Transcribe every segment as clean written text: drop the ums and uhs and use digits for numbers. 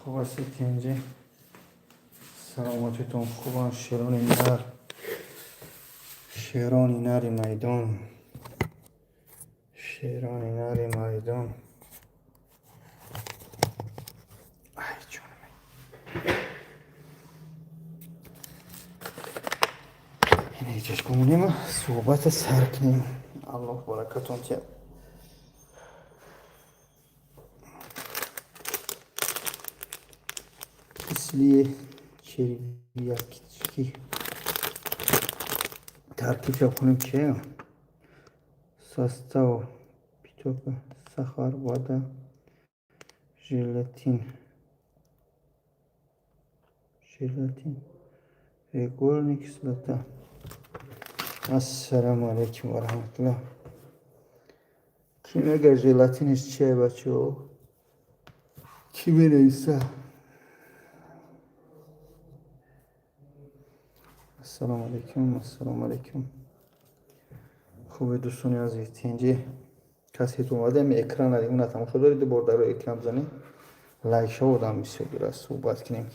Хуб ҳастед, тинҷӣ, саломатитон хубанд? Шерони нар, шерони нари майдон, шерони нари майдон. Ай, ҷонам, ин бимонем, суҳбата сар кунем. Аллоҳ баракатон тиҳад. Кислые червячки. Таркиб кунем, чи состав: пяток, сахар, вода, желатин, желатин, регулярная кислота. Ассалому алайкум ва раҳматуллоҳ. Кӣ мега, желатиниш чия, бачаҳо? Кӣ менависа? Ассалому алайкум, ассалому алайкум. Хуби, дӯстони азиз, тинҷӣ? Касе омадем, экран на тамошо доред, ду бор дар экран бизанед, лайк шава, одам бисёр дорад. Суҳбат кунем.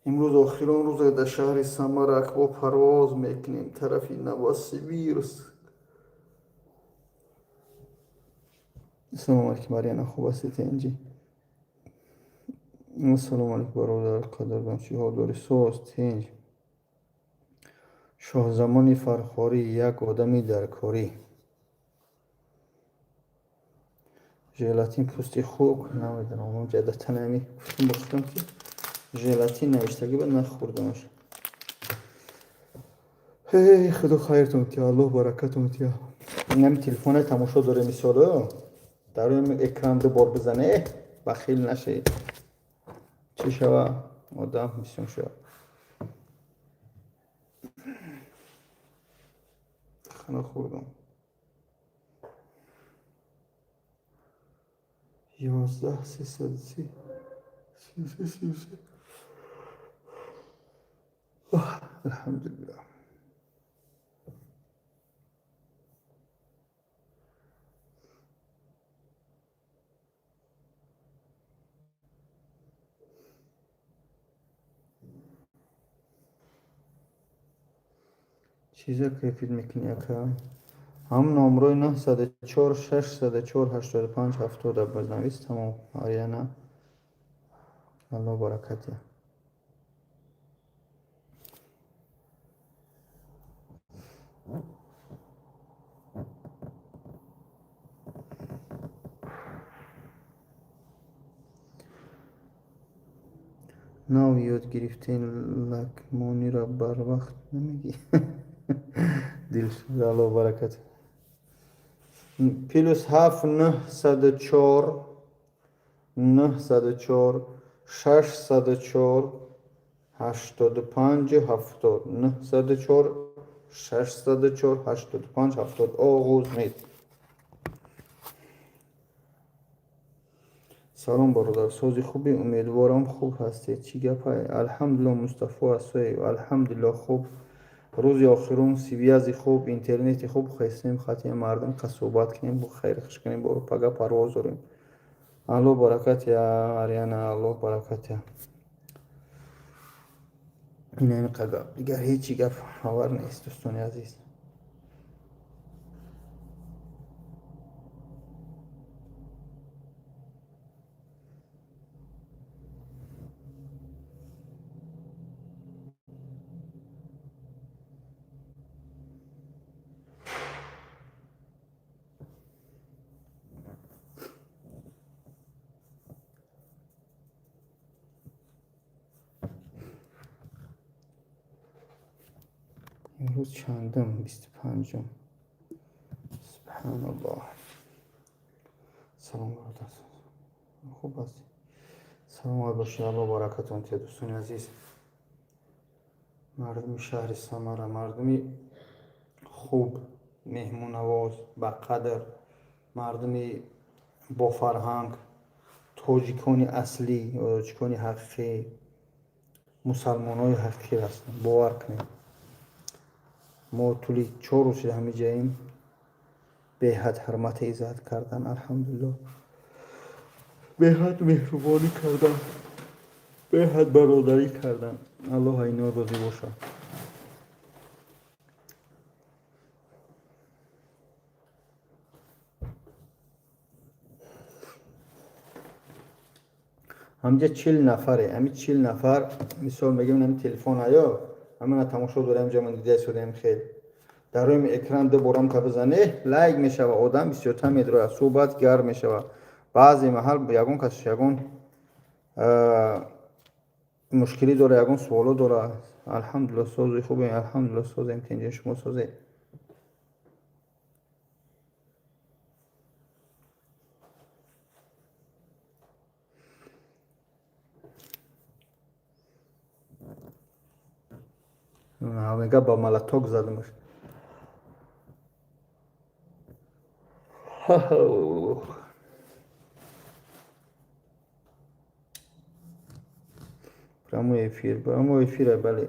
Имрӯз охирон рӯзе дар шаҳри Самара, бо парвоз мекунем тарафи Новосибирск. Ассалому алайкум, Ариана, хуб ҳастед, тинҷӣ? Ассалому алайкум, бародар қадрдон, чӣ ҳол дорӣ? Соз, тинҷ. Шоҳзамони Фархорӣ, як одами даркорӣ. Желатин пӯсти хук, намедонам, ҷадатан ами гуфтам ба худам, ки желатин навиштагӣ буд, нахӯрдамаш. Эй, худо хайртон тия, Аллоҳ баракатон тия. Инами телефоне тамошо дорем, мисоло дар экран ду бор бизане, бахил нашед. Чӣ шава, одам бисёр шава. Хана хӯрдам. 11 330 33 33. Алҳамдулиллаҳ. Чиза крепить мекунӣ, ака? Ҳам номрои 904 604 85 70 базнавис, тамом. Ариана, Аллоҳ баракат диҳад. Нав ёд гирифтем, лакмониро барвақт намегӣ. Дилшод, Аллоҳ баракат. +7 904 904 604 85 70, 904 604 85 70. Оғоз мед. Салом, бародар, сози хуби, умедворам, хуб ҳастед. Чӣ гапай? Алҳамдулилло, Мустафо Асоев, алҳамдулилло, хуб. Рӯзи охирон связи хуб, интернети хуб хестем, хати мардум қа суҳбат кунем, хайр хуш кунем, боро пага парвоз дорем. Аллоҳ баракат я, Ариана, Аллоҳ баракат я. Инами қа гап, дигар ҳечи гап хабар нест, дӯстони азиз. Имрӯз чандум? 25-ум. Субҳаналлоҳ. Салом, бародар, хуб аст, саломат бошед, Аллоҳ баракатон диҳад. Дӯстони азиз, мардуми шаҳри Самара мардуми хуб, меҳмоннавоз, бақадр, мардуми бофарҳанг, тоҷикони аслӣ, тоҷикони ҳақиқӣ, мусалмонҳои ҳақиқӣ ҳастанд. Бовар кунед, мо тӯли 4 рӯз шуда ҳамиҷаем, беҳад ҳурмати иззат кардан, алҳамдулилло. Беҳад меҳрубонӣ кардан, беҳад бародарӣ кардан. Аллоҳ айно розӣ бошад. Ҳамҷа 40 нафаре, ҳами 40 нафар, мисол мегӯем, ҳами телефон аё, ҳамина тамошо дорем, ҷа ман дида истодем хел. Дар рӯи экран ду борам ка бизане, лайк мешава, одам бисёртар медрояд, суҳбат гарм мешава. Баъзе маҳал ягон кас ягон мушкилӣ дора, ягон суоло дора. Алҳамдулилла, сози хубем, алҳамдулилла, созем, тинҷи шумо созе. Мега ба молоток задамаш. Прямой эфир, прямой эфир, бале.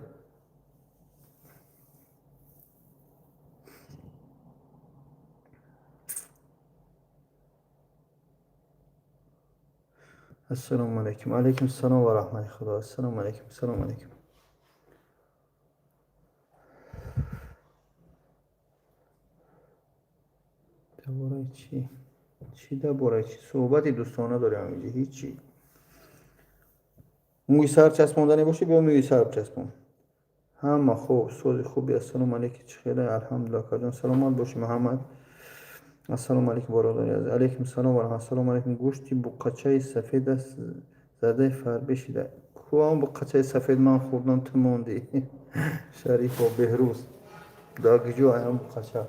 Ассалому алайкум. Алайкум салом ва раҳмати Худо. Ассалому алайкум. Ассалому алайкум. Дар бораи чӣ? Чӣ дар бораи чӣ? Суҳбати дӯстона дорем инҷа, ҳичи. Мӯи сар часпонданӣ бошӣ, биё мӯи сар часпон. Ҳама хуб, сози хуби. Ассалому алайкум, чӣ хеле? Алҳамдулилла, акаҷон, саломат бошӣ, Муҳаммад. Ассалому алайкум, бародари азиз. Алайкум салом ва раҳмат. Ассалому алайкум. Гӯшти буқачаи сафед аст, задаи фарбе шида. Ку он буқачаи сафед ман хӯрдам, ту мондӣ. Шарифо Беҳрӯз. Дар куҷо ай он буқача?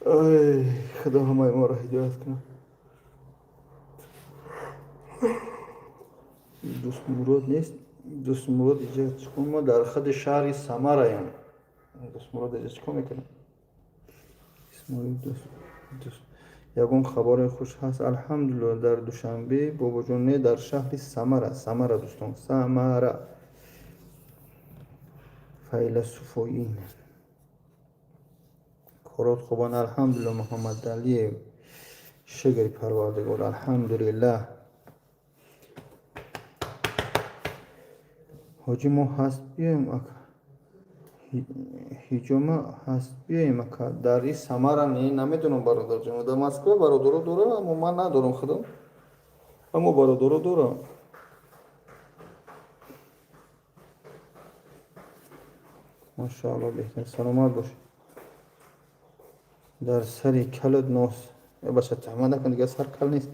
Ай, Худо ҳамаи моро ҳидоят кунад. Дӯстмурод нест? Дӯстмурод иҷа чӣ кор? Мо дар худи шаҳри Самараем. Дӯстмурод иҷа чӣ кор мекунад? Исмоил дӯст дӯст ягон хабари хуш ҳаст? Алҳамдулилла, дар Душанбе, бобоҷон, не, дар шаҳри Самара, Самара, дӯстон, Самара. Файласуфоин. Корот хубанд? Алҳамдулилла, Муҳаммадалиев. Шукри Парвардигор, алҳамдулиллаҳ. Ҳоҷӣ мо ҳаст биёем ака. Ҳиҷома ҳаст биёем ака. Дар и Самара не, намедонам, бародарҷон. Дар Москва бародаро дорам, аммо ман надорам худам. Аммо бародаро дорам. Машаалло, беҳтар, саломат бошед. Дар сари калот нос. Бача, таҳмат накун, дигар сар кал нест.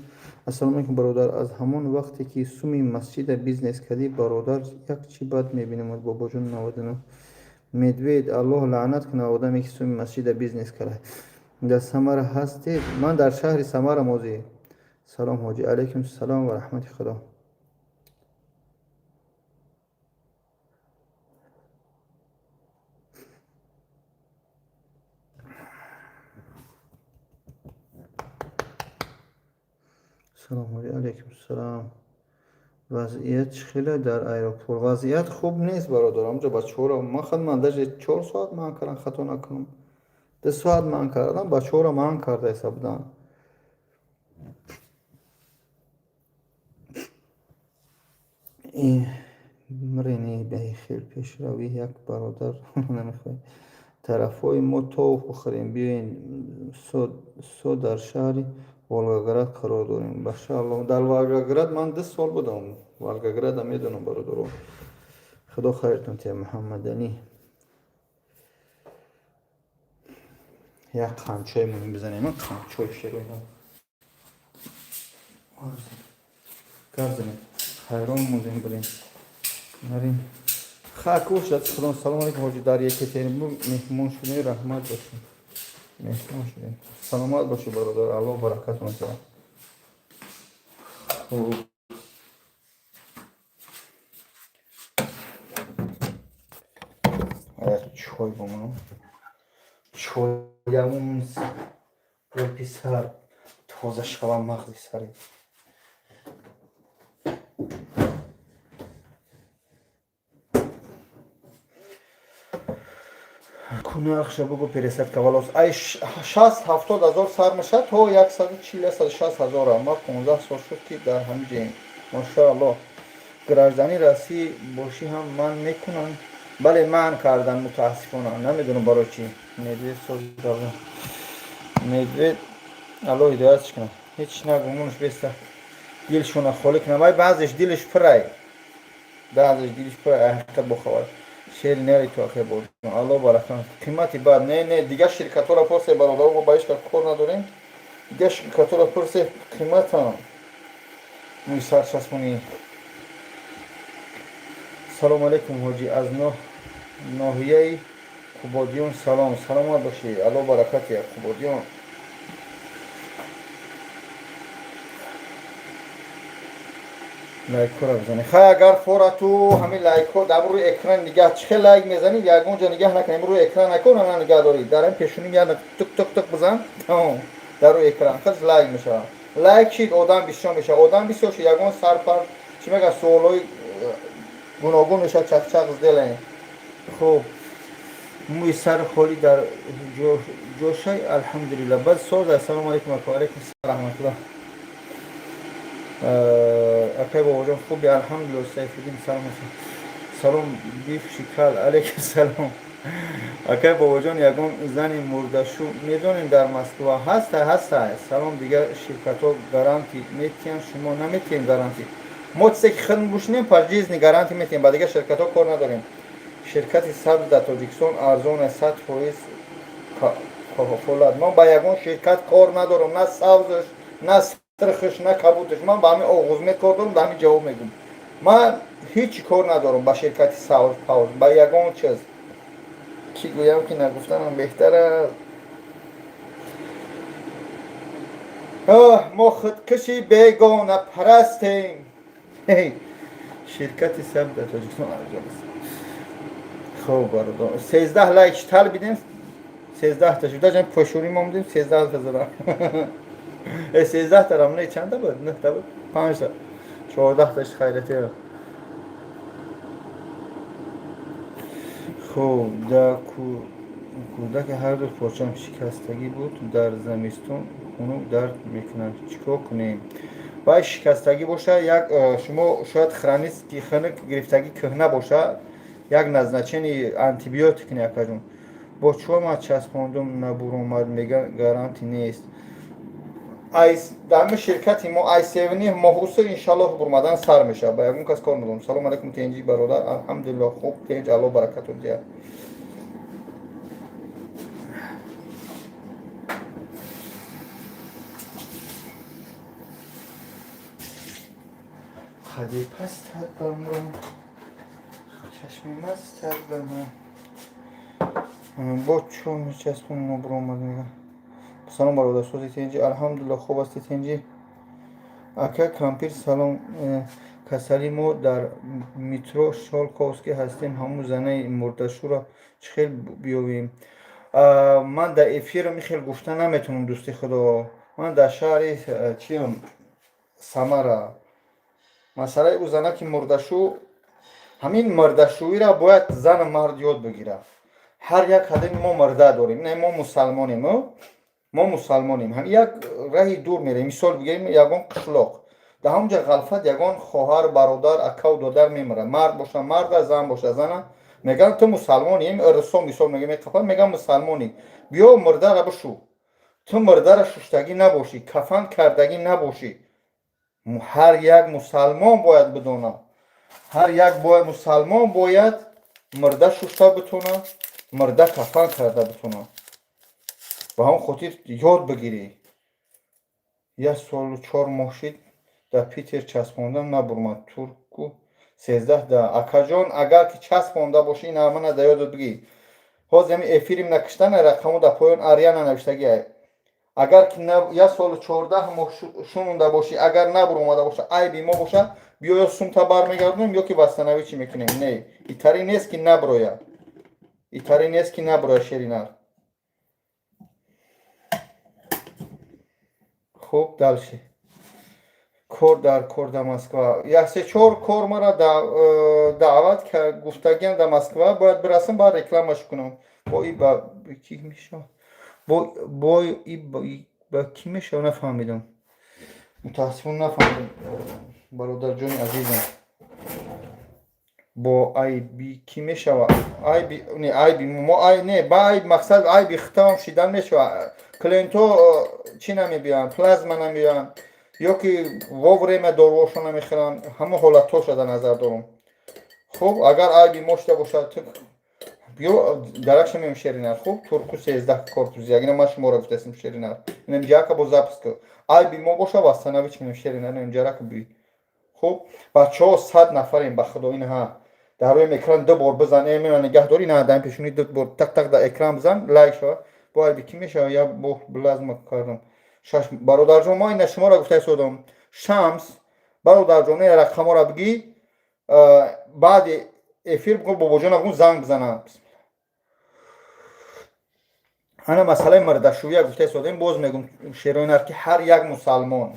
Ассалому алайкум, бародар. Аз ҳамон вақте ки суми масҷида бизнес кардӣ, бародар, як чӣ бад мебинам, бобоҷон 99. Медвед, Аллоҳ лаънат кунад одаме ки суми масҷида бизнес кард. Дар Самара ҳастед? Ман дар шаҳри Самара мозӣ. Салом, ҳоҷӣ. Алайкум салом ва раҳмати Худо. Салом, ҳоҷӣ. Алайкум салом. Вазъият чӣ хеле дар аэропорт? Вазъият хуб нест, бародар. Ҳамҷо бачаҳоро ман худ ман даже 4 соат манъ кардам, хато накунам. 2 соат манъ кардам, бачаҳоро манъ карда ҳисаб буданд. Мрени бехел пешравӣ як бародар намехоҳед. Тарафҳои мо тов бихӯрем, биёен, со дар шаҳри Волгоград қарор дорем. Башаалло, дар Волгоград ман 2 сол будам. Волгограда медонам, бародаро. Худо хайртон тия, Муҳаммадалӣ. Як қамчои муҳим бизанем, қамчои шероина. Гап занем. Хайрон мондем, бурем. Нарим. Ха, кушад. Худо, салом алейкум, ҳоҷи, дар Екатеринбург меҳмон шудем, раҳмат бошед. Меҳмон шудем. Саломат бошед, бародар, Аллоҳ баракатон диҳад. Хуб. Як чой бо ман. Чоямон гулпи сар тоза шава мағзи сари. Нархша бугу, пересадка волос ай 60-70 ҳазор сар мешавад то 140, 160 ҳазора. Ма 15 сол шуд, ки дар ҳамин ҷоем, машаалло. Гражданин Россия бошӣ ҳам манъ мекунанд? Бале, манъ кардан, мутаассифона, намедонам барои чӣ. Медвед соз, медвед, алло ҳидоятш кунад. Ҳеч нагумонаш беста, дилшона холӣ кунад. Вай баъзеш дилаш пурай, баъзеш дилиш пурай, ҳақиқат бохабар. Шери нери ту, ахе бо, алло баракат. Қимати бад не, не, дигар ширкатҳоро пурсе, бародаро, мо ба ҳеч кас кор надорем. Дигар ширкатҳоро пурсе, қиматам. Мӯи сар часпонӣ. Салому алейкум, ҳоҷӣ, аз ноҳияи Қубодиён салом. Саломат бошӣ, алло баракати. Қубодиён. Лайкҳоро бизанед. Хай, агар фора ту ҳамин лайкҳо дар рӯи экран нигаҳ, чӣ хел лайк мезанӣ, ягон ҷо нигаҳ накунем, рӯи экран накун, ана нигаҳ дорӣ дар ин пешоним, як тук тук тук бизан, тамом. Дар рӯи экран хаз лайк мешавад. Лайк чид, одам бисёр мешавад, одам бисёр шуд, ягон сарпар чӣ мегӯяд, суолҳои гуногун мешавад, чақчақ сделаем. Хуб, мӯи сари холӣ дар ҷошай, алҳамдулилла, баъд соз. Ассалому алайкум, ака. Алайкум салом, раҳматуллоҳ. Акай бобоҷон, хуби? Алҳамдулилла. Сайфиддин, салом. Салом, бивший кал. Алайкум салом. Акай бобоҷон, ягон зани мурдашу медонем дар Москва ҳаста? Ҳаста. Салом, дигар ширкатҳо гарантӣ метиҳанд, шумо наметиҳем гарантӣ? Мо чизе ки хидм гӯшнем, пожизненно гарантӣ метиҳем, ба дигар ширкатҳо кор надорем. Ширкати сабз дар Тоҷикистон арзон аст, 100% кафолат. Ман ба ягон ширкат кор надорам, на сабзаш, на сирхиш, на кабуташ. Ман ба ҳамин Оғузмед кор дорам, ба ҳамин ҷавоб мегӯм. Ман ҳеҷ кор надорам ба ширкати сабз пауз, ба ягон чиз. Чӣ гӯям, ки нагуфтанам беҳтар аст. Мо худкуши бегонапарастем. Ширкати сабз дар Тоҷикистон арзон аст. Хуб, бародар, 13 лайк талбидем, 13-та шуд. Даже пошурӣ момдем, 13-та задам. 13-та рам не, чанда буд? Нӯҳта буд, панҷта, 14-таш хайрати. Хуб, дар кӯдаки ҳарду порчам шикастагӣ буд, дар замистон хунук дард мекунад, чӣ кор кунем? Вай шикастагӣ боша, як шумо шояд хронический хунук гирифтагӣ кӯҳна боша, як назначение антибиотик не, акаҷон. Бо чӯ ма часпондум, набуромад, мега гарантӣ нест. Дар ҳамин ширкати мо ай севни моҳусу иншаллоҳ бурмадан сар мешавад, ба ягон кас кор надорам. Салому алайкум, тенҷи бародар? Алҳамдулилло, хуб, тенҷ, алло баракатон диҳад. Қади пастад ба мо, чашми мастад ба мо, бо чӯ мечаспон, набуромад мега. Салом, бародар, сози, тенҷи? Алҳамдулилло, хуб ҳасти, тенҷи. Ака кампир, салом. Касалӣ, мо дар метро Щёлковский ҳастем, ҳамун занаи мурдашӯро чӣ хел биёвем? Ман дар эфирам ин хел гуфта наметавонам, дӯсти худо. Ман дар шаҳри чиам, Самара. Масъалаи ӯ занаки мурдашу, ҳамин мурдашӯиро бояд зану мард ёд бигирад. Ҳар як ҳадами мо мурда дорем. Не, мо мусалмонем, мо мусалмонем. Ҳам як раҳи дур мерем, мисол бигирем, ягон қишлоқ, дар ҳамон ҷа ғалфат ягон хоҳар, бародар, акаву додар мемирад, мард боша марда, зан боша зана. Мегӯянд: «Ту мусалмонӣ?» Русо мисол мегӯям, меқапад, мегӯянд: «Мусалмонӣ, биё мурдара бишу». Ту мурдара шуштагӣ набошӣ, кафан кардагӣ набошӣ. Ҳар як мусалмон бояд бидонад, ҳар як мусалмон бояд мурда шушта битонад, мурда кафан карда битонад. Ба ҳамон хотир ёд бигирӣ. Як солу 4 моҳ шид, дар Питер часпондам, набурмад, турку 13 да. Акаҷон, агар ки часпонда бошӣ, ин ҳамана да ёдат бигӣ. Ҳозир ҳами эфирим накиштана, рақаму дар поён Ариана навиштагиа. Агар ки як солу 14 моҳ шунонда бошӣ, агар набуромада боша, айби мо боша, биё, ё сумта бармегардонем, ё ки восстановить чӣ мекунем. Не, итари нест ки наброя, итари нест ки наброя, шеринар. Хуб, дальше. Кор дар кор дар Москва, як се чор кор мара даъват гуфтагиам, дар Москва бояд бирасам, баъд рекламаш кунам. Бо и ба ки мешавад? Бо и ба кӣ мешавад, нафаҳмидам. Мутаассифона, нафаҳмидам, бародарҷони азизам. Бо айби кӣ мешавад? Айби не, айби мо ай не, ба айб, мақсад, айби хитам шидан мешавад. Клиентҳо чӣ намебиёянд, плазма намебиёянд ё ки вовремя доруҳошон намехӯранд, ҳама ҳолатҳоша дар назар дорам. Хуб, агар айби мо шуда бошад, ё даракша меем, шеринар. Хуб, Турку 13, корпус 1. Ина ман шуморо гуфтастам, шеринар. Инам ҷака бо запись ку. Айби мо боша, восстановить мекунем, шеринар. Инам ҷарака би. Хуб, бачаҳо, 100 нафарем, ба худо. Ин ҳа, дар рӯи экран ду бор бизан, мена нигаҳ дорӣ, на дар пешонӣ ду бор так так дар экран бизан, лайк шава. Бо айби кӣ мешава? Я бо плазма кардам шаш. Бародарҷон, мо ина шуморо гуфта истодам. Шамс, бародарҷон, ина рақамҳоро бигӣ, баъди эфир бигӯ, бобоҷона бигӯ, занг бизанам. Ана масъалаи мардашӯя гуфта истодем. Боз мегӯм, шероинар, ки ҳар як мусалмон,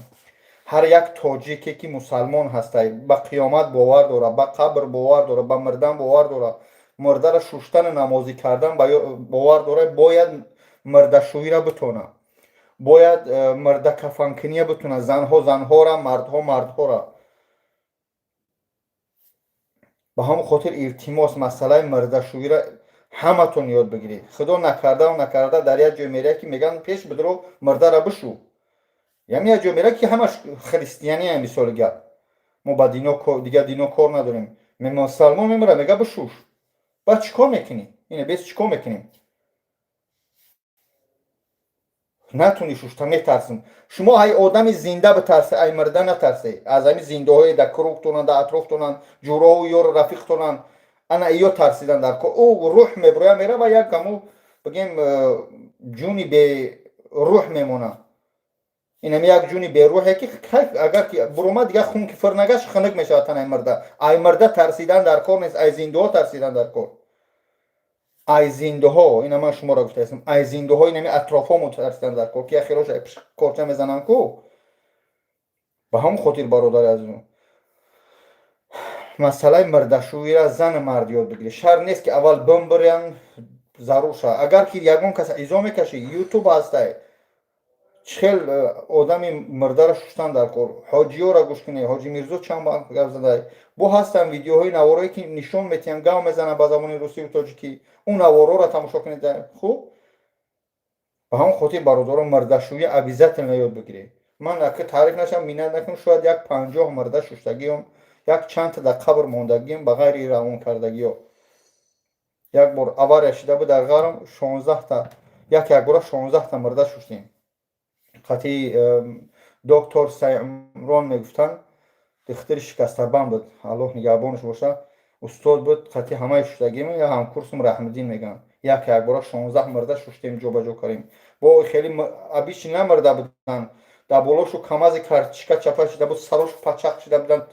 ҳар як тоҷике, ки мусалмон ҳастай, ба қиёмат бовар дорад, ба қабр бовар дорад, ба мирдан бовар дорад, мурдаро шуштану намозӣ кардан бовар дорад, бояд мурдашӯиро битонад, бояд мурда кафанкиния битонад. Занҳо занҳора, мардҳо мардҳора. Ба ҳамон хотир, илтимос, масъалаи мурдашӯиро ҳаматон ёд бигиред. Худо накарда, накарда, дар як ҷой меравад, ки мегӯянд: «Пеш бидро, мурдаро бишу». Яъне як ҷой меравад, ки ҳамаш христиания. Мисоли гап, мо ба дино, дигар дино кор надорем. Мусалмон мемирад, мега: «Бишуш». Баъд чӣ кор мекунӣ? Ина бес чӣ кор мекунем? Натуни шушта, метарсим. Шумо ай одами зинда битарсе, ай мирда натарсе. Аз ҳами зиндаҳое дар кругтонанд, дар атрофтонанд, ҷуроу ёру рафиқтонанд, ана иё тарсидан дар кор. Ӯ рӯҳ меброя, мерава, як ҳаму бигем, ҷуни берӯҳ мемонад. Инам як ҷуни берӯҳе, ки агар ки буромад, дигар хун ки фир нагашт, хунук мешавад танаи мирда. Ай мирда тарсидан дар кор нест, ай зиндаҳо тарсидан дар кор. Ай зиндаҳо, ина ман шуморо гуфтаистам, ай зиндаҳо, инами атрофҳомо тарсидан дар кор, ки яхелош корча мезананд ку. Ба ҳамон хотир, бародари азизм, масъалаи мирдашӯиро зану мард ёд бигиред. Шарт нест, ки аввал бимбирян, зарур шавад. Агар ки ягон кас изо мекашӣ, Ютуб ҳастай, чӣ хел одами мирдаро шуштан дар кор, ҳоҷиёро гӯш кунед. Ҳоҷи Мирзо чанд бор гап задай. Бо ҳастанд видеоҳои, наворое, ки нишон метиҳанд, гав мезананд ба забони русию тоҷикӣ. Он наворҳоро тамошо кунед. Хуб, ба ҳамон хотир, бародарон, мирдашӯӣ обязательно ёд бигиред. Ман ака таъриф нашам, миннат накунам, шояд як 50 мирда шуштагиём, як чандта дар қабр мондагием, ба ғайри равон кардагиё. Як бор авария шида буд дар Ғарм, 16-та, як якбора 16-та мирда шуштем. Қатъи доктор Саимрон мегуфтанд, духтари шикастабанд буд, Аллоҳ нигаҳбонаш боша, устод буд. Қатъи ҳамаи шуштагим, я ҳамкурсум Раҳмиддин мегӯянд. Як якбора 16 мирда шуштем, ҷобаҷо кардем. Бо хеле абичи намирда буданд, дар болошу камази карточка чапа шида буд, сарошу пачақ шида буданд,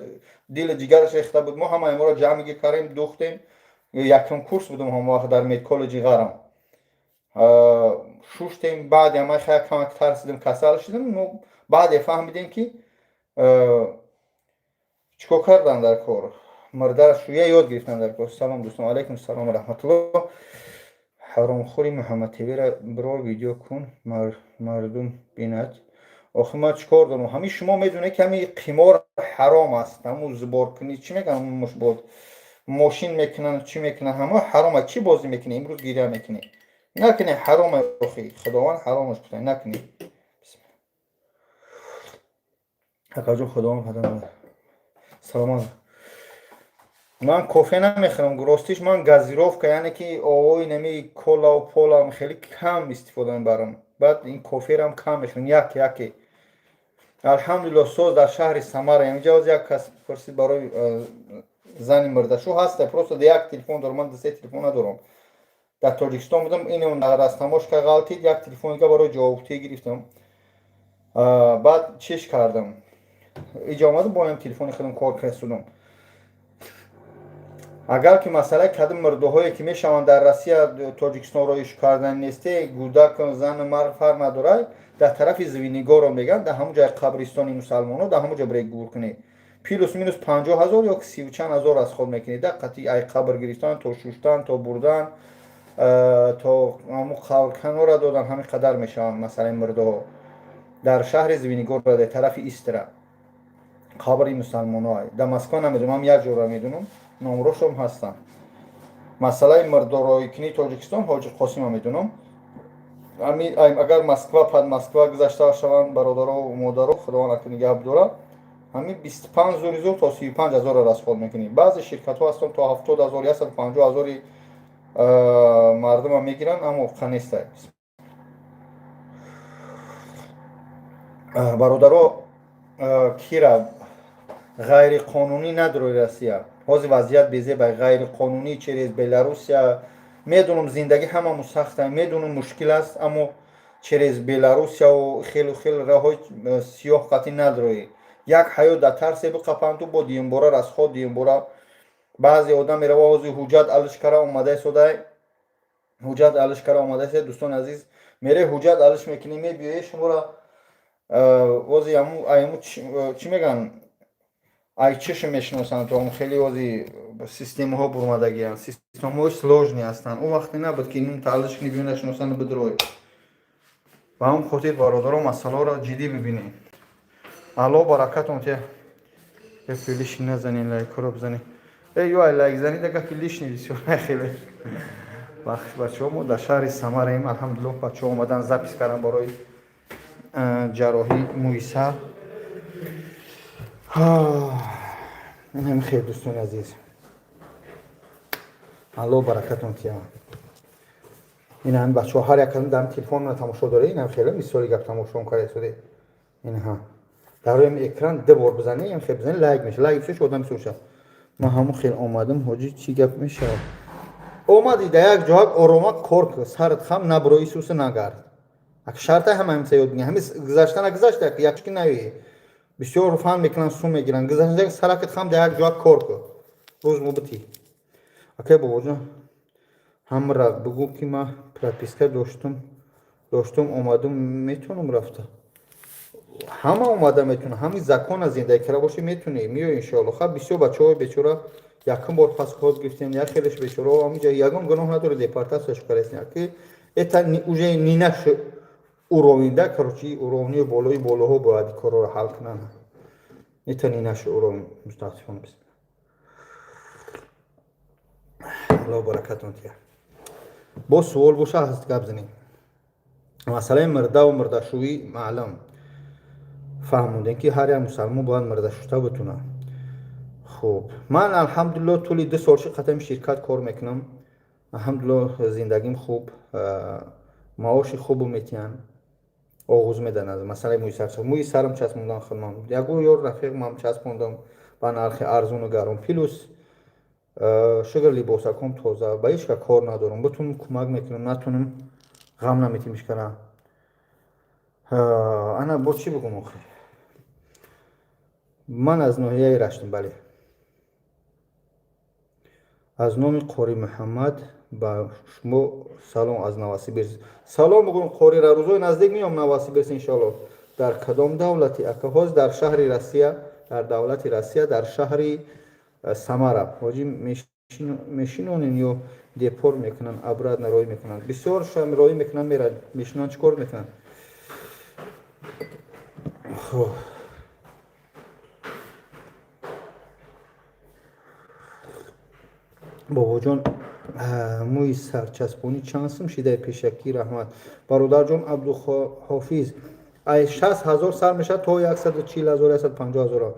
дили ҷигараш рехта буд. Мо ҳамаи моро ҷамъ кардем, духтем. Якум курс будум ҳамон вақт дар медколлеҷи Ғарм. Шуштем. Баъди ҳамаи хая камак тарсидем, касал шидем. Но баъде фаҳмидем, ки чӣ кор кардан дар кор, мурдара шӯя ёд гирифтан дар кор. Салом, дӯстон. Алайкум салом, раҳматуллоҳ. Ҳаромхӯри Муҳаммад ТВра бирор видео кун, мардум бинад. Охи ман чӣ кор дорам? Ҳамин шумо медонед, ки ҳамин қимор ҳаром аст. Ҳамун сборкунӣ, чӣ мегӯянд, мошин мекунанд, чӣ мекунанд, ҳама ҳаром аст. Чӣ бозӣ мекунӣ? Имрӯз гиря мекунӣ. Накунӣ, ҳаром. Охи Худованд ҳаромаш гуфта, накунӣ. Акаҷон, Худованд падар саломат. Ман кофе намехӯрам, ростиш. Ман газировка, яъне ки овои нами колау полам хеле кам истифода мебарам. Баъд ин коферам кам мехӯрам, як яке. Алҳамдулилло, соз дар шаҳри Самара. Инҷа оз як кас пурсид барои зани мурдашу ҳаста. Просто як телефон дорам, ман се телефон надорам. Дар Тоҷикистон будам, ин растамошка ғалтид, як телефон дига барои ҷавобтӣ гирифтам. Баъд чиш кардам, иҷа омадам, бо ин телефони худам кор кардам. Агар ки масъалаи кадом мурдаҳое, ки мешаванд дар Россия, Тоҷикистон роиш кардан несте, гудак, зану мард фарқ надорад, дар тарафи Звенигоро мегӯянд, дар ҳамон ҷои қабристони мусалмоно, дар ҳамон ҷо биред, гур кунед. Плюс минус 50 000 ё сиву чанд ҳазор аз худ мекунед, да қатъи ай қабр гирифтан то шуштан то бурдан. То ҳамун қабрканора додан, ҳамин қадар мешаванд. Масалаи мурдаҳо дар шаҳри Звенигород, тарафи Истра, қабри мусалмоно. Дар Москва намедонам, як ҷора медонам, номрошом ҳастанд. Масъалаи мурдороикунии Тоҷикистон Ҳоҷи Қосима медонам. Агар Москва, под Москва гузашта шаванд, бародаро, модаро, Худованд ака нигаҳ бидорад, ҳамин 25 зури зур то 35 ҳазорро расход мекунӣ. Баъзе ширкатҳо ҳастанд, то 70 0, 150 ҳазори мардума мегиранд, аммо қа нестай, бародаро. Кира ғайриқонунӣ надорои Россия, ҳозир вазъият безеба. Ғайриқонунӣ через Беларусия, медонам, зиндагӣ ҳамамон сахта, медонам, мушкил аст, аммо через Беларусияу хелу хел роҳҳои сиёҳ қатъӣ надороӣ. Як ҳаёт дар тарсе биқапанд, ту бо дуюмбора расход, дуюмбора. Баъзе одам мерава, ҳозир ҳуҷҷат алиш кара омада истодай, ҳуҷҷат алиш кара омада истодай. Дӯстони азиз, мере, ҳуҷҷат алиш мекунӣ, мебиёе, шуморо ози айму чӣ мегӯянд, ай чиша мешиносанд. То он хеле ози системаҳо бурмадагианд, системаҳои сложный ҳастанд. Он вақте набуд, ки нум тааллуш кунӣ, биё, нашиносанд, бидрой. Ба ҳамн хотир, бародаро, масъалаҳоро ҷиддӣ бибинед. Алло баракатон те. Гапи лишний назанед, лайкҳоро бизанед. Э, ё ай лайк занед, гапи лишний бисёр хеле. Бахш, бачаҳо, мо дар шаҳри Самараем, алҳамдулиллоҳ. Бачаҳо омадан, запись кардан барои ҷарроҳӣ мӯи сар. Инам хел, дӯстони азиз, Алло баракатон тиям. Ин ҳами бачаҳо ҳар як дам телефонро тамошо доред, инам хеле мисоли гап тамошо карда истоде. Инҳа дар рӯи экран ду бор бизанед, ин хел бизанед, лайк мешавад. Лайк бисёр, одам бисёр шавад. Ман ҳамун хел омадам. Ҳоҷӣ, чӣ гап мешавад? Омади, дар як ҷоҳак орома кор кун, сарат хам набуро, исуса нагард. Ак шарта ҳама ҳамиса ёд бигир. Ҳами гузаштана гузашта, якчки наёи. Бисёр фан мекунанд, сум мегиранд. Гузашта, саракат хам, дар як ҷоҳак кор кун, рӯз мубити. Акай бобоҷон, ҳамра бигӯ, ки ман прописка доштум, омадум, метавонам рафта? Ҳама омада метавонад, ҳами закона зиндагӣ карда бошӣ, метавонӣ, меои, иншоалло. Ха, бисёр бачаҳои бечора якум бор паспорт гирифтем, як хелеш бечорао ҳамиҷа ягон гуноҳ надорад, депортатсияш кардаст, ки это уже не наш уровень да. Короче, уровни болои болоҳо бояд корро ҳал кунанд. Это не наш уровень, мутаассифона. Бисмилла, Алло баракатон тия. Боз суол боша, ҳаст, гап занем. Масъалаи мурдаву мурдашӯӣ маълум фаҳмондем, ки ҳар як мусалмон бояд мурдашӯта битунад. Хуб, ман, алҳамдулилло, тӯли 2 сол ши қатами ширкат кор мекунам. Алҳамдулилло, зиндагим хуб, маоши хубу метиҳанд. Оғоз медан аз масъалаи мӯи сар. Мӯи сарам часпондан худмам, ягон ёр рафиқмам часпондам ба нархи арзону гарон. Плюс, шукр, либосаком тоза, ба ҳеҷ ка кор надорам. Битунам, кӯмак мекунам, натунам, ғам наметим ҳеҷкара. Ана, бо чӣ бигӯм охир? Ман аз ноҳияи Раштам, бале. Аз номи Қори Муҳаммад ба шумо салом аз Новосибирск. Салом бигӯм Қорира, рӯзои наздик меом Новосибирск, иншоалло. Дар кадом давлати, ака? Ҳозир дар шаҳри Россия, дар давлати Россия, дар шаҳри Самара. Ҳоҷӣ, мешинонен ё депорт мекунанд, обратно роӣ мекунанд? Бисёр роӣ мекунанд, мерад, мешинонанд, чӣ кор мекунанд? Хуб, бобоҷон, мӯи сарчаспонӣ чанд сум шидаи? Пешакӣ раҳмат, бародарҷон. Абдуҳофиз, ай 60 000 сар мешавад то 140 000, 150 000.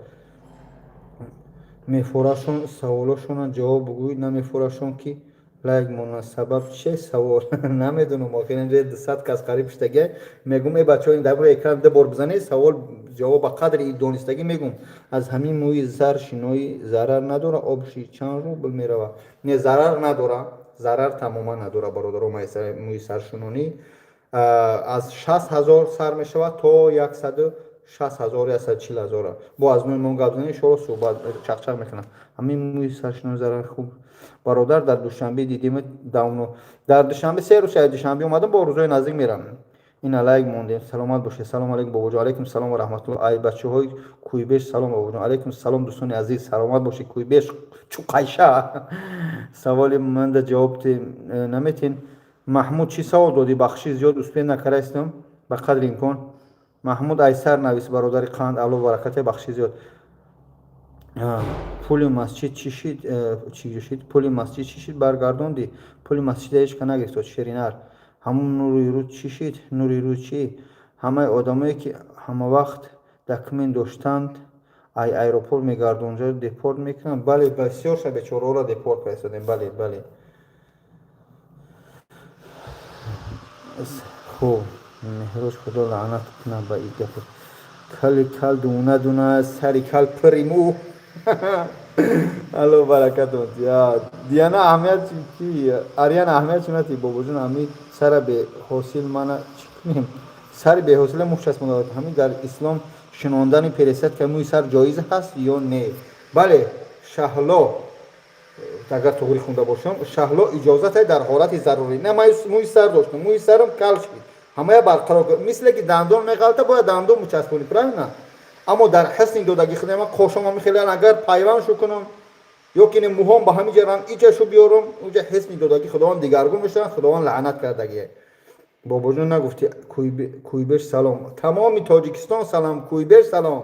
Мефорашон, саволошона ҷавоб бугӯй, намефорашон, ки лайк монад. Сабаб чие савол, намедонам. Охир инҷа 200 кас қариб шудагия. Мегум: «Э, бачаҳо, ин дар рӯи экран ду бор бизанед, савол ҷавоб ба қадри донистагӣ мегум». Аз ҳамин мӯи зар шиноӣ зарар надора? Обши чанд рубл меравад? Не, зарар надора, зарар тамоман надора, бародаро. Мӯи саршинонӣ аз 60 000 сар мешавад то 160 000, 140 000. Бо аз номи мо гап занед, иншоалло, суҳбат чақчақ мекунам. Ҳамин мӯи саршинонӣ зарар хуб. Бародар, дар Душанбе дидем давно. Дар Душанбе 3 рӯз, шаҳри Душанбе омадам, бо рӯзои наздик мерам. Ина лайк мондем, саломат бошед. Салом алейкум, бобоҷон. Алейкум салом ва раҳматулло. Ай бачаҳои Куйбеш салом, бобоҷон. Алейкум салом, дӯстони азиз, саломат бошед. Куйбеш чуқайша. Саволи манда ҷавоб наметин. Маҳмуд, чӣ савол додӣ? Бахши, зиёд успеть накардаистам, ба қадри имкон. Маҳмуд, айсар навис, бародари қанд, алло баракате, бахши зиёд. Пули масҷид чӣ шид? Чӣ шид? Пули масҷид чӣ шид? Баргардондӣ? Пули масҷида ҳеч ка нагирифтод. Ширинар, ҳамун нури рӯз чӣ шид? Нури рӯз чӣ? Ҳамаи одамое, ки ҳамавақт документ доштанд, ай аэропорт мегардонҷа депорт мекунанд. Бале, бисёрша бечораҳоро депорт кардастодем. Бале, бале. Хуб, Меҳроҷ, худо лаънат кунад ба ин гапо. Кали кал дуна дуна, сари кал пири мӯ. Алло баракатон. Диана аҳамият чи? Ариана аҳамият чи нати, бобоҷон? Ҳами сара беҳосил мана чӣ кунем? Сари беҳосила мӯ часпонда. Ҳамин дар ислом шинондани пересадка мӯи сар ҷоиз ҳаст ё не? Бале, Шаҳло, агар туғри хунда бошам, Шаҳло, иҷозате дар ҳолати зарурӣ. На, ман мӯи сар доштам, мӯи сарам кал шид, ҳамая барқарор. Мисле ки дандон меғалта, бояд дандон мучаспонӣ, правильно? Аммо дар ҳисни додагӣ худ ман қошам хеле агар пайванд шу кунам ё ки мӯҳом ба ҳамин ҷарам иҷашу биёрам, уҷа ҳисни додагӣ худованд дигаргун мешавад, худованд лаънат кардагие. Бобоҷон, нагуфти Куйбеш салом. Тамоми Тоҷикистон салом, Куйбеш салом.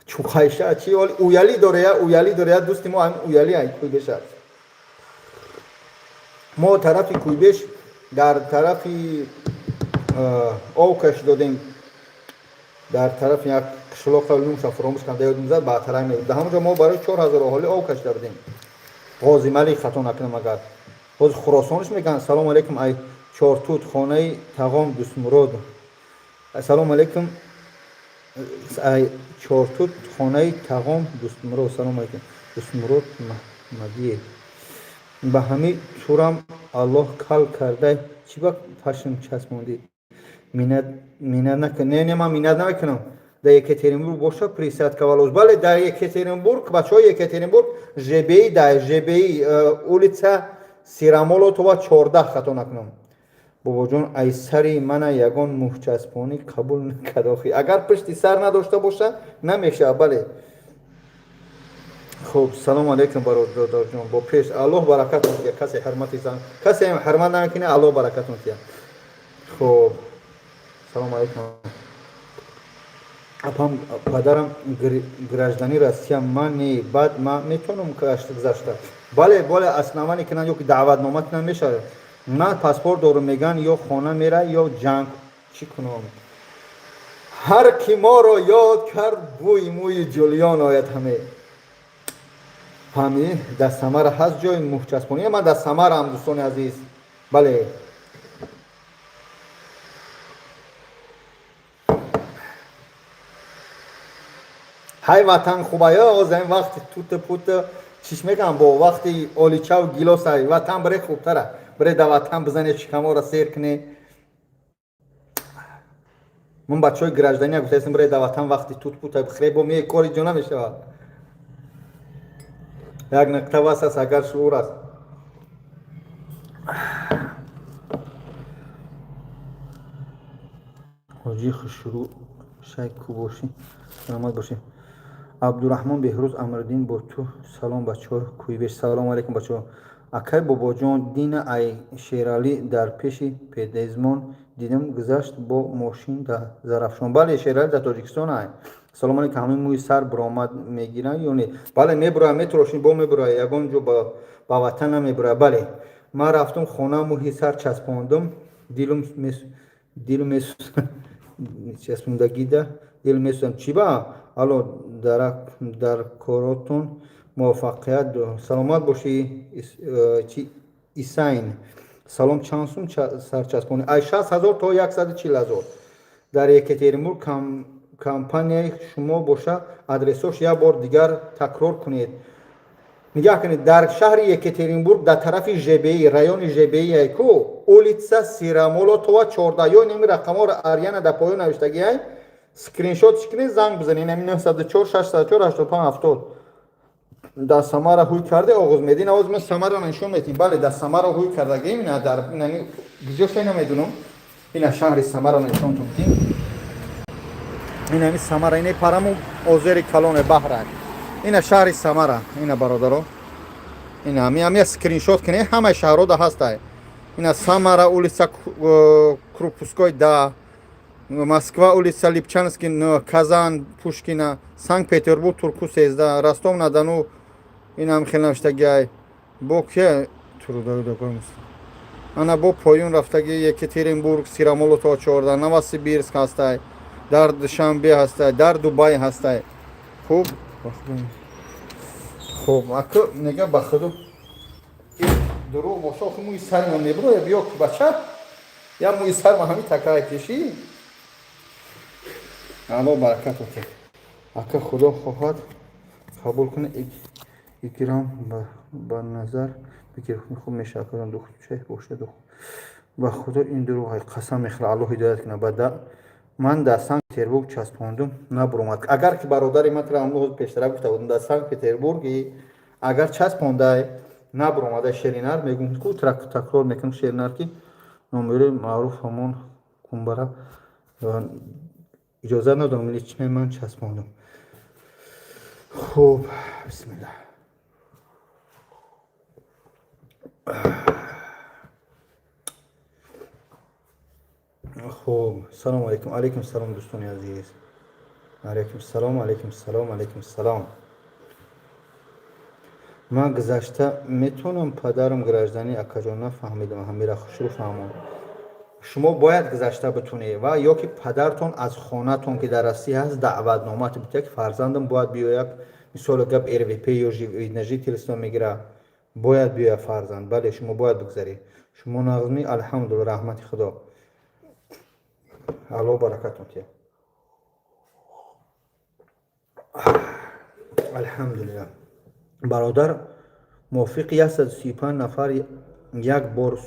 Чуқайша чи уялӣ дорея, уялӣ дорея, дӯсти мо ҳамин уялӣ ай Куйбеш аст. Мо тарафи Куйбеш дар тарафи ов каши додем, дар тарафи як қишлоқа, нумша фуромӯш кардам, ёдум зад, баътарак мегӯ. Дар ҳамонҷо мо барои 4000 аҳолӣ ов кашида будем. Ғозималӣ, хато накунам, агар ҳозир Хуросонш мегӯянд. Салому алейкум, ай Чортут, хонаи тағом Дӯстмурод. Ассалому алейкум, ай Чортут, хонаи тағом Дӯстмурод. Салому алейкум, Дӯстмурод Маҳмадиев. Ба ҳамин турам Аллоҳ кал карда, чӣ ба пашм часпондӣ? Миннат накун. Не, не, ман миннат намекунам. Дар Екатеринбург боша пересадка волос? Бале, дар Екатеринбург, бачаҳои Екатеринбург, ЖБИ, дар ЖБИ, улица Сирамолотова, 14, хато накунам. Бобоҷон, ай сари мана ягон мӯҳчаспонӣ қабул накард охи. Агар пушти сар надошта боша, намешавад, бале. Хуб, салому алейкум, бародарҷон, бо пеш, Аллоҳ баракатон тия. Касе ҳурмати зан, касе ҳурмат намекунӣ, Аллоҳ баракатон тия. Хуб, салому алейкум, апам. Падарам гражданин Россия, ман не, баъд ман метавонам гузашта? Бале, бале, основание кунанд ё ки даъватнома кунанд, мешавад. Ман паспорт дорум, мегӯянд, ё хона мера, ё ҷанг. Чӣ кунам? Ҳар ки моро ёд кард, бӯи мӯи ҷулён ояд ҳаме. Фаҳмидӣ? Дар Самара ҳаст ҷои мӯҳчаспонӣ? Ман дар Самараам, дӯстони азиз, бале. Ҳай, ватан хубая, озаин вақти туту путу чиш мегӯям, бо вақти оличаву гилосай ватан бире хубтара. Бире да ватан бизане, шикаморо сер куне. Ман бачаҳои гражданин гуфтаистам, бире да ватан, вақти тут пута бихӯре, бо мие кори ҷо намешавад. Як нуқта бас аст, агар шуур аст. Ҳоҷии хушрӯ шай ку бошӣ, саломат бошӣ. Абдураҳмон Беҳрӯз Амриддин бо ту. Салом, бачаҳо Куйбеш. Салому алейкум, бачаҳо. Акай бобоҷон, дина ай Шералӣ дар пеши педезмон дидам, гузашт бо мошин дар Зарафшон. Бале, Шералӣ дар Тоҷикистон ай. Салому алейкум, ҳамин мӯи сар биромад мегиранд ё не? Бале, мебурояд, метарошӣ, бо мебурояд, ягон ҷо ба ватан намебурояд. Бале, ман рафтам хона, мӯи сар часпондум, дилум часпондагида дил месӯзам. Чӣ ба? Алло, дар коротон муваффақият, саломат бошӣ. Чи Исайн, салом, чанд сум сарчаспонӣ? Ай 60 000 то 140 000. Дар Екатеринбург компанияи шумо боша, адресош як бор дигар такрор кунед. Нигаҳ кунед, дар шаҳри Екатеринбург, дар тарафи ЖБИ, райони ЖБИ ку, улица Сирамолотова, 14, ё инами рақамҳоро Арьяна дар поён навиштагиай, скриншот кунед, занг бизанед, инами 904 604 85 70. Дар Самара ҳуй карде, оғоз медин, овоз ман Самара нишон метим. Бале, дар Самара ҳуй кардагим, ина дар гиҷоша намедунам. Ина шаҳри Самара нишон тутим. Ина ми Самара, ина параму озери калоне баҳрак. Ина шаҳри Самара, ина бародаро. Ина ами скриншот кине, ҳамаи шаҳрҳо да ҳастай. Ина Самара, улица Крупской, да. Москва, улица Липчанский, Казан, Пушкина, Санкт-Петербург, Турку 13, Ростов на Дону, инам хел навиштагиай. Бо ке ана бо поён рафтаги Екатеринбург, Сирамолотова 14, Новосибирск ҳастай, дар Душанбе ҳастай, дар Дубай ҳастай. Хуб, хуб, аку нега ба худу дурӯғ боша, охи мӯи сари ман мебуроя, биё бача, я мӯи сар ма ҳами такай кешӣ. Алло баракат отед. Ака, худо хоҳад қабул кунад, играм ба назар бигир, хуб мешавад. Акаҷон, духче бошад. Ба худо ин дурӯғ, қасам мехӯрам, Аллоҳ ҳидоят кунад. Ба ман дар Санкт Петербург часпондум, набуромад. Агар ки бародари ман тра амлоҳ пештара гуфта будам, дар Санкт Петербурги агар часпондай набуромада, шеринар мегӯм ку, такрор мекунам, шеринар ки номери маъруф ҳамон кунбара иҷозат надорам, личный ман часпондум. Хуб, бисмиллаҳ. Хуб, салому алайкум. Алайкум салом, дӯстони азиз. Алайкум салом, алайкум салом, алайкум салом. Ман гузашта метавонам, падарам гражданин, акаҷон, нафаҳмидам, ҳамира хушрӯ фаҳмон. Шумо бояд гузашта битунед ва ё ки падартон аз хонатон, ки дар Россия ҳаст, даъватнома битя, ки фарзандам бояд биёяд. Мисоле гап, РВП ё вид на жительство мегира, бояд биёяд фарзанд. Бале, шумо бояд бигзаред. Шумо нағзми? Алҳамдулилла, раҳмати Худо. Аллоҳ баракатон тиҳад. Алҳамдулилла. Бародар, мувофиқи 135 нафар як бор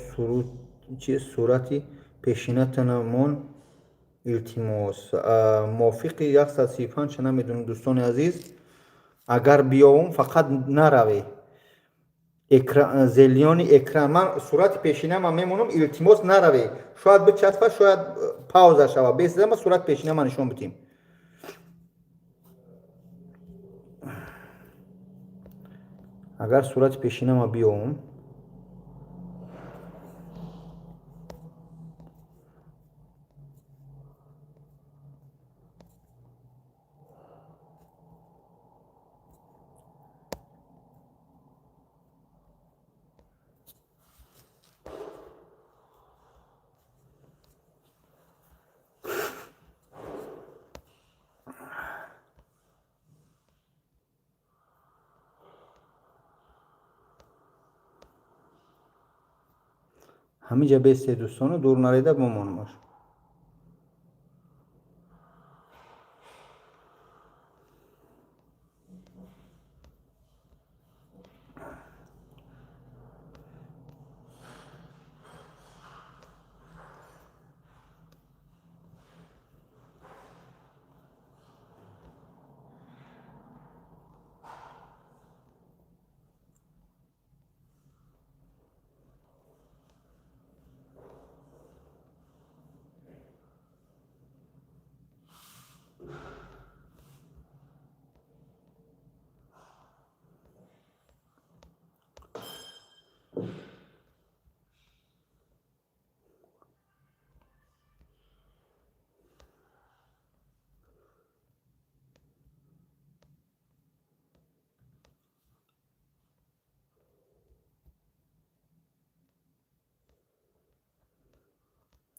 сурати пешинатанамон, илтимос. Мувофиқи 135 ча намедонам, дӯстони азиз, агар биёвум, фақат нараве. Зелёный экран, ман сурати пешинама мемонам, илтимос, нараве. Шояд бичаспа, шояд пауза шава. Бесида ма сурати пешинама нишон бидим. Агар сурати пешинама биёвум, ҳаминҷа бесте, дӯстону, дур нарида бимонмаш.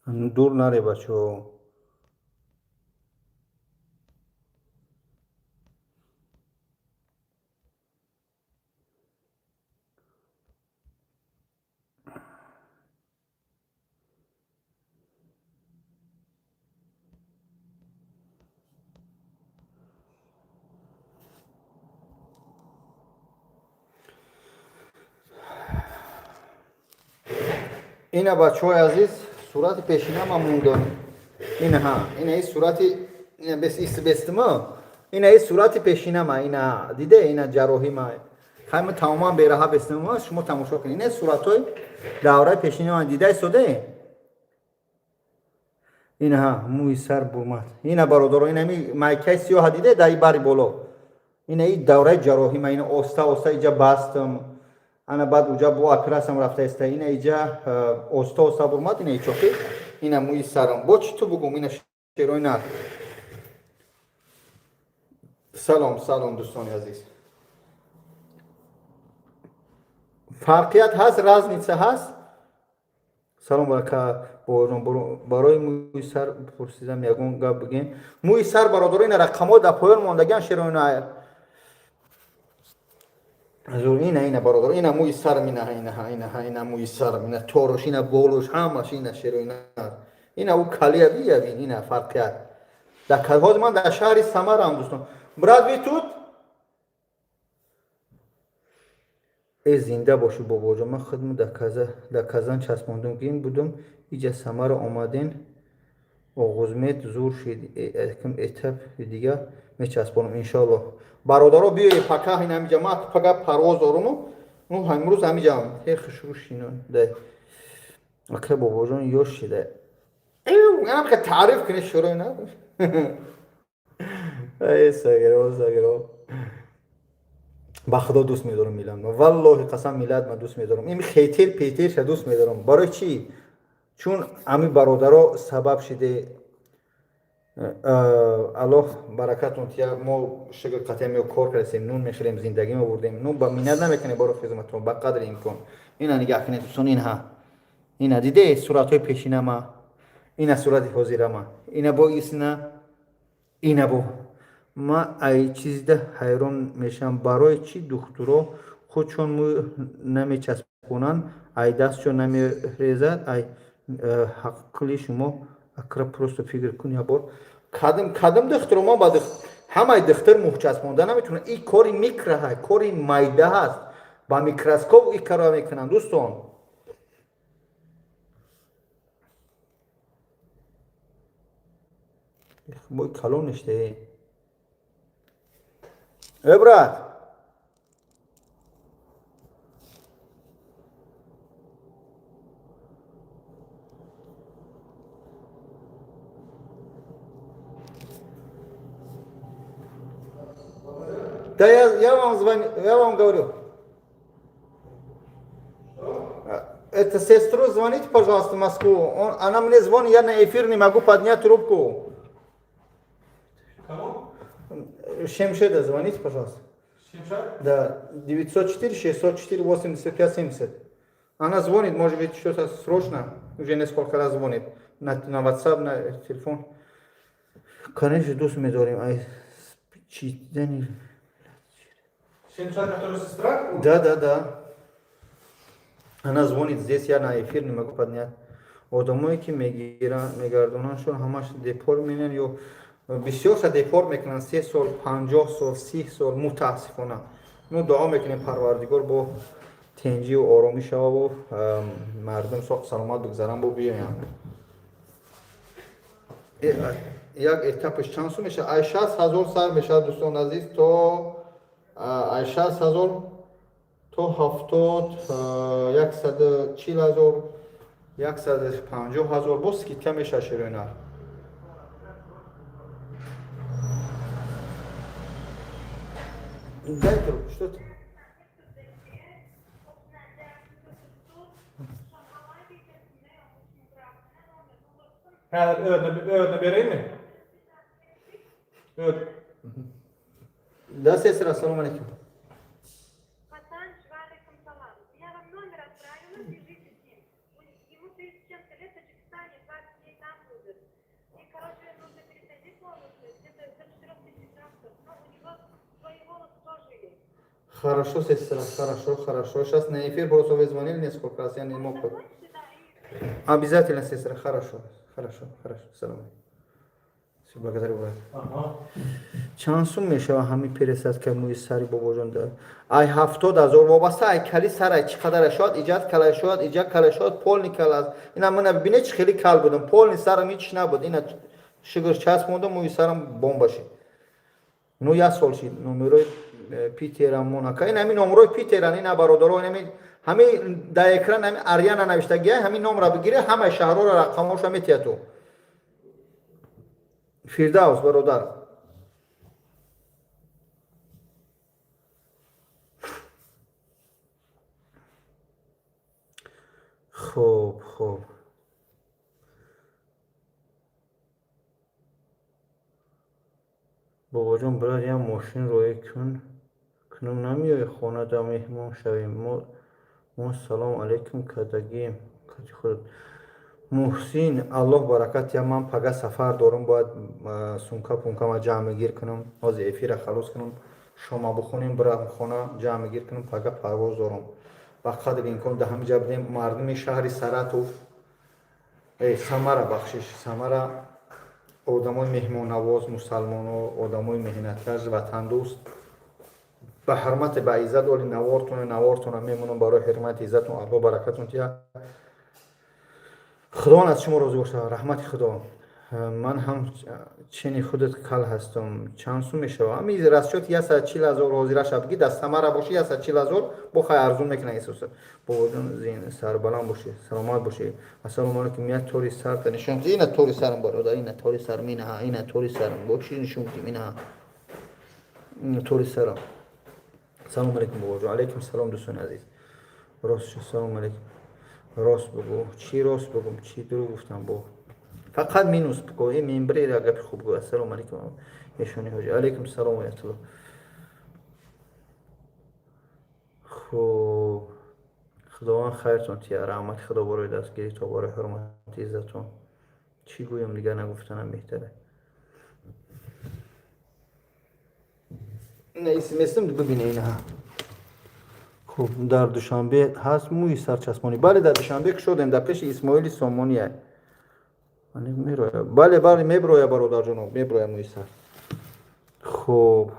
Дур наре, бачаҳо. Ина, бачаҳои азиз, сурати пешинама мондам. Инаҳа, ина и сурати, ина бес ис бестима, ина и сурати пешинама, ина диде, ина ҷарроҳима. Хай, ман тамоман бераҳа бестам, шумо тамошо кунед. Ина суратҳои давраи пешини ман дида истоде. Инаҳа мӯи сар бурмад. Ина, бародаро, ина ми майкаи сиёҳа диде дар бари боло. Ина и давраи ҷарроҳӣ ма, ина оста оста иҷа бастам. Ана баъд уҷа бо оператсиям рафта иста. Ина иҷа оста оста бурмад, ина ичоқи. Ина мӯи сарам. Бо чӣ ту бугум, ина шерои нар. Салом, салом, дӯстони азиз. Фарқият ҳаст, разница ҳаст. Салом барака барои мӯи сар пурсидам, ягон гап бигем. Мӯи сар, бародаро, ина рақамҳо дар поён мондагиан, шероина. Ина, ина, бародаро, ина мӯи сарам, ина, ина, ина, ина мӯи сарам, ина торш, ина болош, ҳамаш ина, шероина. Ина ӯ калия биявин, ина фарқият. Дар ҳозир ман дар шаҳри Самарам, дӯстон. Брат, вы тут? Э, зинда бошӣ, бобоҷон. Ман худмо дар Казан часпондум гин будум, иҷа Самара омаден, оғузмед зур шид, ким этап дига мечаспонам, иншоалло. Бародаро, биёе, пока ин ҳамиҷа ман пока парвоз доруму, ну, ҳамрӯз ҳамиҷам. Э, хушрӯ шино да ака бобоҷон, ёш шида. Ка таъриф кунед, шурои на. Ай, сагиро, сагиро. Ба худо дӯст медорам миллат, валлоҳи қасам, миллат ман дӯст медорам. Ин хейтер пейтерша дӯст медорам. Барои чӣ? Чун ҳами бародаро сабаб шиде. Аллоҳ баракатон тия. Мо шукр қатъия мео кор кардем, нун мехӯрем, зиндагӣ мебурдем. Ну, ба миннат намекунем барои хизматон, ба қадри имкон. Ина нигаҳ кунед, дӯстон, инҳа, ина диде суратҳои пешинама, ина сурати ҳозирама, ина бо исна, ина бо ман. Ай чизда ҳайрон мешавам: барои чӣ духтуро худшон мӯй намечаспонанд, ай дастшон намерезад? Ай ҳаққли шумо акра, просто фикр кун ябор. Кадом кадом духтуро? Ма ба ҳамаи духтур мӯҳчаспонда наметавонад. И кори микроҳа, кори майда ҳаст, ба микроскоп и корро мекунанд, дӯстон. Бой калон ниште. Э, брат, да я вам звоню, я вам говорю. Это сестру звоните, пожалуйста, в Москву. Она мне звонит, я на эфир не могу поднять трубку. Кому? Шемшеда звоните, пожалуйста. Шемшад? Да, 904 604 85 70. Она звонит, может быть, что-то срочно. Уже несколько раз звонит. На WhatsApp, на телефон. Конечно, дӯст медорим. Ай, читани. Шемшад, который сестра? Да. Она звонит здесь, я на эфир не могу поднять. Одамое ки мегиранд, мегардонандшон, ҳамаш депорт менан ё бисёрша депорт мекунанд, 3 сол, 50 сол, 30 сол, мутаассифона. Ну, дуо мекунем, Парвардигор бо тенҷию оромӣ шававу мардум соқ саломат бигзаранд, бо биёянд. Як этапаш чанд сум мешавад? Ай 60 000 сар мешавад, дӯстон азиз, то ай 60 000 то 70, 140 000, 150 000, боз скидка мешавад, широинар. Дай трубку, что ты? Ha, öğretme vereyim mi? Evet. Да, сестра, салом алейкум. Хасан, алейкум салам. Я вам номер отправила, свяжитесь с ним. Ему 30 с чем-то лет, в Таджикистане, 20 дней там будет. И, короче, нужно пересадить волосы, где-то до 4 тысяч баксов. Но у него свои волосы тоже есть. Хорошо, сестра, хорошо, хорошо. Сейчас на эфир просто вы звонили несколько раз, я не мог. Позвоните, да, и Обязательно, сестра, хорошо, хорошо, хорошо. Салом. Всё, благодарю, брат. Ага. Чанд сум мешава ҳамин пересадка мӯи сари, бобоҷон? Да, ай 70 000, вобаста ай кали сарай чӣ қадара шояд, иҷад кала шояд, иҷа кала шояд, полный кала аст. Ина мана бибине, чӣ хеле кал будам, полный сарам ҳеч набуд. Ина шукр, часпондам, мӯи сарам бомба шид. Ну, як сол шид. Номерои Питерамон ака. Ин ҳамин номрои Питеран, ина, бародаро, ҳамин ҳамин дар экран ҳамин Ариана навиштагия, ҳамин номра бигире, ҳамаи шаҳрҳоро рақамҳоша метиҳад ту. Фирдавс, бародар. Хуб, хуб. Бобоҷон, брат, як мошин роӣ кун, кунум, намеоӣ хона да меҳмон шавем? Мо салом алейкум кардагием кати худат. Муҳсин, Аллоҳ баракат диҳад. Ман пага сафар дорам, бояд сумка пумкама ҷамъгир кунам. Ҳозир эфира халос кунам, шома бихонем, бирам хона, ҷамъгир кунам, пага парвоз дорам. Ба қадри имкон дар ҳамин ҷа будем. Мардуми шаҳри Саратов, Самара, бахшиш, Самара, одамои меҳмоннавоз, мусалмоно, одамои меҳнаткаш, ватандӯст, ба ҳурмати, ба иззат оли навортона мемонам барои ҳурмати иззатон. Аллоҳ баракатон диҳад, Худованд аз шумо розӣ бошад, раҳмати Худо. Ман ҳам чени худат кал ҳастам. Чанд сум мешавад ҳами расчёт? 140 000 ҳозираша бигӣ, дар Самара бошӣ, 140 000, бо хай арзун мекунад эҳсоса. Бобоҷон, сарбаланд бошӣ, саломат бошӣ. Ассалому алайкум. Як тори сарта нишон. Ина тори сарам, бародар, ина тори сарам, ина, ина тори сарам. Бо чӣ нишон дим? Ина тори сарам. Салому алайкум, бобоҷон. Алайкум салом, дӯстони азиз. Рост, салому алайкум. Рост бугӯ. Чӣ рост бугӯм? Чӣ дурӯғ гуфтам? Бо фақат минус бигӯ, ин мембре гапи хуб гӯ. Ассалому алайкум, эшони ҳоҷи. Алайкум салом ва раҳматуллоҳ. Хуб, Худованд хайртон тия, раҳмати Худо барои дастгиритон, барои ҳурмати иззатон. Чӣ гӯям дигар, нагуфтанам беҳтаре. Ина смсм бибине, ина. Хуб, дар Душанбе ҳаст мӯи сарчаспонӣ? Бале, дар Душанбе кушодем, дар пеши Исмоили Сомония. Бале, бале, меброя, бародарҷоно, меброя мӯи сар. Хуб,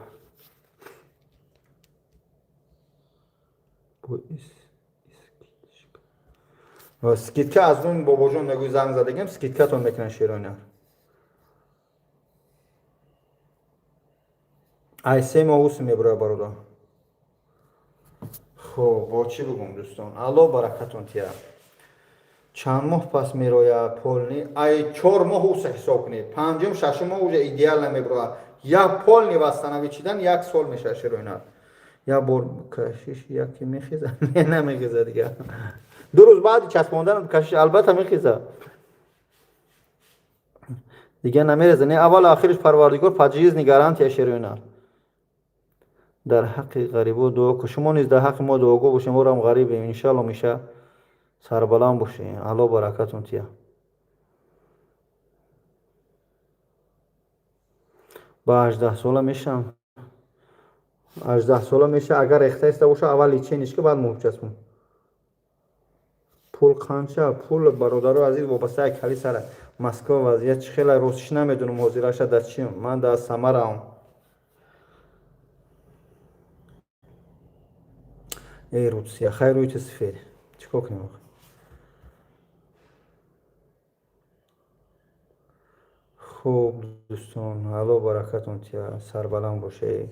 скидка аз он бобоҷон мегӯй, занг задагем, скидкатон мекунан, шероина. Ай 3 моҳ уси меброя, бародар. Хуб, бо чӣ бигӯм, дӯстон? Аллоҳ баракатон тия. Чанд моҳ пас мерояд полный? Ай 4 моҳ уса ҳисоб кунед, панҷум, шашум моҳ уже идеально меброяд. Як полный восстановить шидан як сол мешавад, шероина. Як бор кашиш яке мехеза? Не, намехеза дига. 2 рӯз баъди часпондан кашиш, албатта, мехеза, дига намереза. Не, аввал охириш Парвардигор, пожизненный гарантия, шероина. Дар ҳаққи ғарибо дуо кун. Шумо низ дар ҳаққи мо дуогӯ бошем, орам ғарибем. Иншалло, меша. Сарбаланд бошем, Алло баракатон тия. Ба 18 сола мешам, 18 сола меша. Агар рехта иста боша, аввал лечение ш ки, баъд мӯ часпон. Пул қанча? Пул, бародаро азиз, вобастаи кали сара. Москва вазъият чӣ хела, ростиш намедонам ҳозираша дар чи. Ман дар Самараам. Эй, Русия, хай, рӯи сифед, чӣ кор кунем? Хуб, дӯстон, Алло баракатон тия, сарбаланд боше.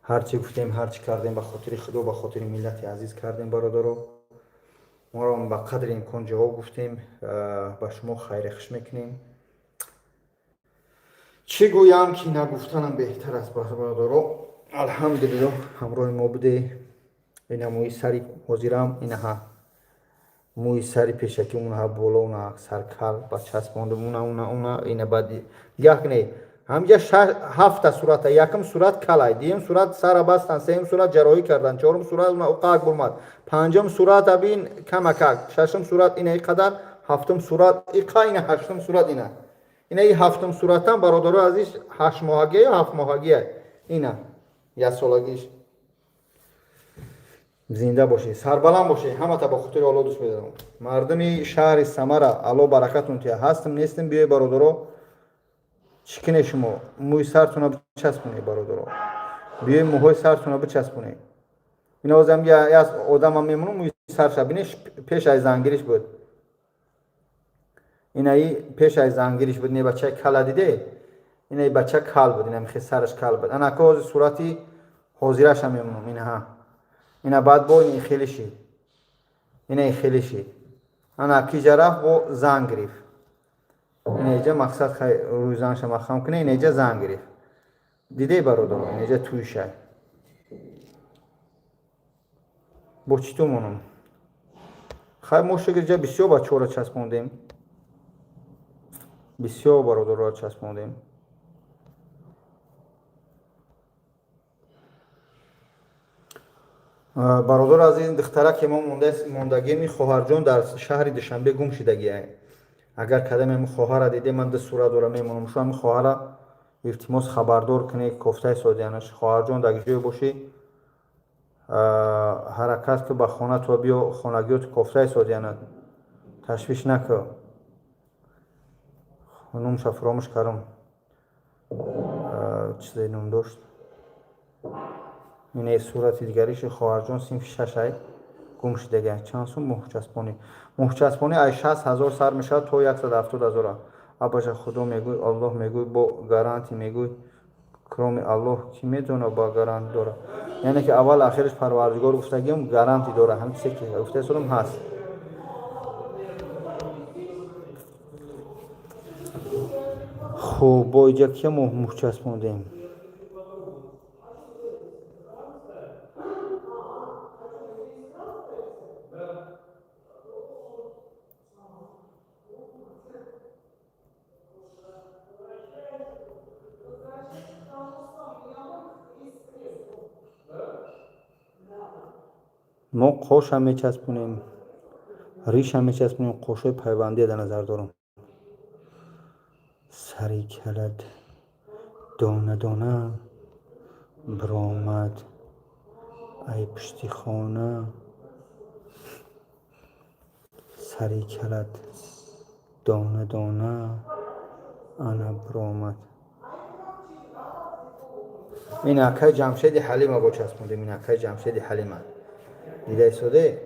Ҳарчи гуфтем, ҳарчи кардем, ба хотири Худо, ба хотири миллати азиз кардем, бародаро. Моро ба қадри имкон ҷавоб гуфтем, ба шумо хайри хуш мекунем. Чӣ гӯям, ки нагуфтанам беҳтар аст, бародаро. Алҳамдулиллоҳ, ҳамроҳи мо буде. Ина мӯи сари ҳозирам, инаҳа мӯи сари пешакӣ, унаҳа боло, уна саркал ба часпондум, уна, уна, уна, ина. Баъд нигаҳ кунед, ҳамҷа ҳафта сурата. Якум сурат калай, дуюм сурат сара бастан, сеюм сурат ҷарроҳӣ кардан, чорум сурат уна уқак бурмад, панҷум сурат абин камакак, шашум сурат ина и қадар, ҳафтум сурат иқа, ина ҳаштум сурат, ина и ҳафтум суратам, бародарои азиз, 8 моҳагия ё 7 моҳагия, ина яксолагиш. Зинда бошед, сарбаланд бошед. Ҳамата ба хотири Алло дӯст медорам. Мардуми шаҳри Самара, Алло баракатон тия. Ҳастам, нестам, биёй, бародаро. Чӣ кине шумо? Мӯи сартона бичаспонед, бародаро, биёй, мӯҳои сартона бичаспонед. Ина озам як одамам мемонам, мӯи сарша бинеш, пеш аз зангириш буд, инаи пеш аз зангириш буд. Не, бачаи кала диде, инаи бача кал буд, ина михе сараш кал буд. Анака ҳозир сурати. Ҳозираша мемонам инаҳа. Ина баъд бо ин хеле шид. Ина хеле шид. Ана киҷа рафт бо зан гирифт. Ина иҷа мақсад хай рӯи занша махам кунӣ, ина иҷа зан гирифт. Дидей бародаро, ина иҷа туйшай. Бо чӣ ту монам? Хай мо шукр иҷа бисёр бачаҳоро часпондем. Бисёр бародароро часпондем. Бародар азиз, духтараке мо мондагими хоҳарҷон дар шаҳри Душанбе гум шидагия. Агар кадаме ами хоҳара диде, ман ду сурат дора мемонам. Шу ами хоҳара илтимос хабардор кунед, кофтаи содиянаш. Хоҳарҷон, дар ҷое бошӣ, ҳаракат ку ба хона то биё, хонагиёту кофтаи содиянат. Ташвиш накӯ. Номша фуромӯш кардам. Чизе ном дошт. Ине сурати дигариши хоҳарҷон синфи шашай гум шидагия. Чанд сум муҳчаспонӣ? Муҳчаспонӣ ай 60 ҳазор сар мешавад то 170 ҳазора. Абаша худо мегӯй, Аллоҳ мегӯй, бо гаранти мегӯй, кроми Аллоҳ кӣ медона ба гарант дора. Яъне ки аввал ахираш Парвардигор гуфтагиам гаранти дора. Ҳамин чизе ки гуфта истодам ҳаст. Хуб, бо иҷа кия мо муҳчаспондем? Мо қошам мечаспонем, ришам мечаспонем, қошҳои пайвандия дар назар дорам. Сари калат дона дона биромад ай пушти хона, сари калат дона дона ана биромад. Ин акаи Ҷамшеди Ҳалима бо часпондем, ин акаи Ҷамшеди Ҳалима. Дида истоде?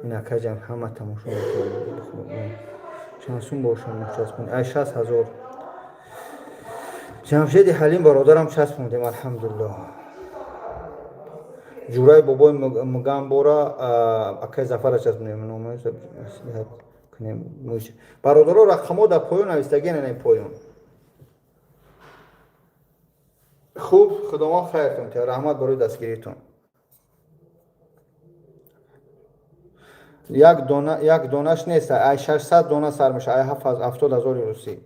Ин акаи ҷам ҳама тамошо мекунад. Чанд сум бошам часпонд? Ай 60 ҳазор. Ҷамшеди Ҳалим бародарам часпондем, алҳамдулиллоҳ. Ҷураи бобои Муган бора акаи Зафара часпондем. Бародаро, рақамҳо дар поён навистагӣ, ана поён. Хуб, Худованд хайртон диҳад. Раҳмат барои дастгиритон. Як дона, як донаш нест, ай 600 дона сар мешавад, ай 70 ҳазори русӣ.